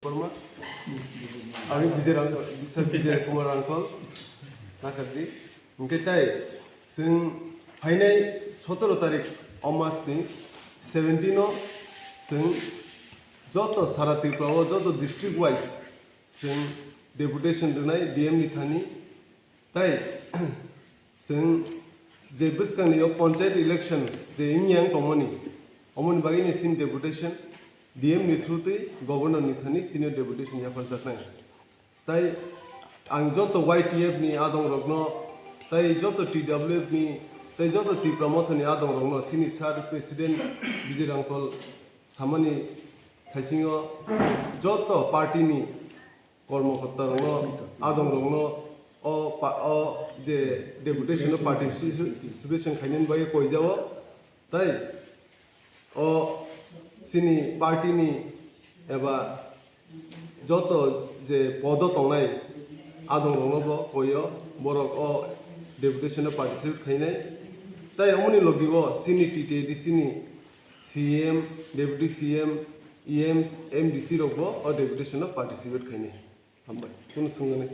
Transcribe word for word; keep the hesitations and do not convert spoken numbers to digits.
Debbarma, ang Vijay Rangkhol, Sir Vijay Kumar Rangkhol, nakardi. Hwnkhe tai chwng phainai sotoro tarik o mas ni seventeen o chwng joto sara Tripura o joto district wise chwng deputation rwnai D M ni thani. Tai chwng je bwskangni o panchayat election je wngya wng tongmani, omoni bagwi ni chini deputation D M ni through twi governor ni thani chini deputation yapharjaknai. Tai ang joto Y T F ni adong rokno, tai joto T W F ni, tai joto Tipra Motha ni adong rokno chini sir president Vijay Rangkhol samani thaisingo joto party ni kormokorta rokno, adong rokno o pa-, o je deputation o participation khainani bagwi koijao, tai o chini party ni eba joto je podo tongnai adong rokno bo koio, borok o deputation o participate khainai. Tai omoni logi o chini T T A D C ni C M, Deputy C M, E Ms, M D C rok bo o deputation o participate khainai. Hambai. Kunu swngnani?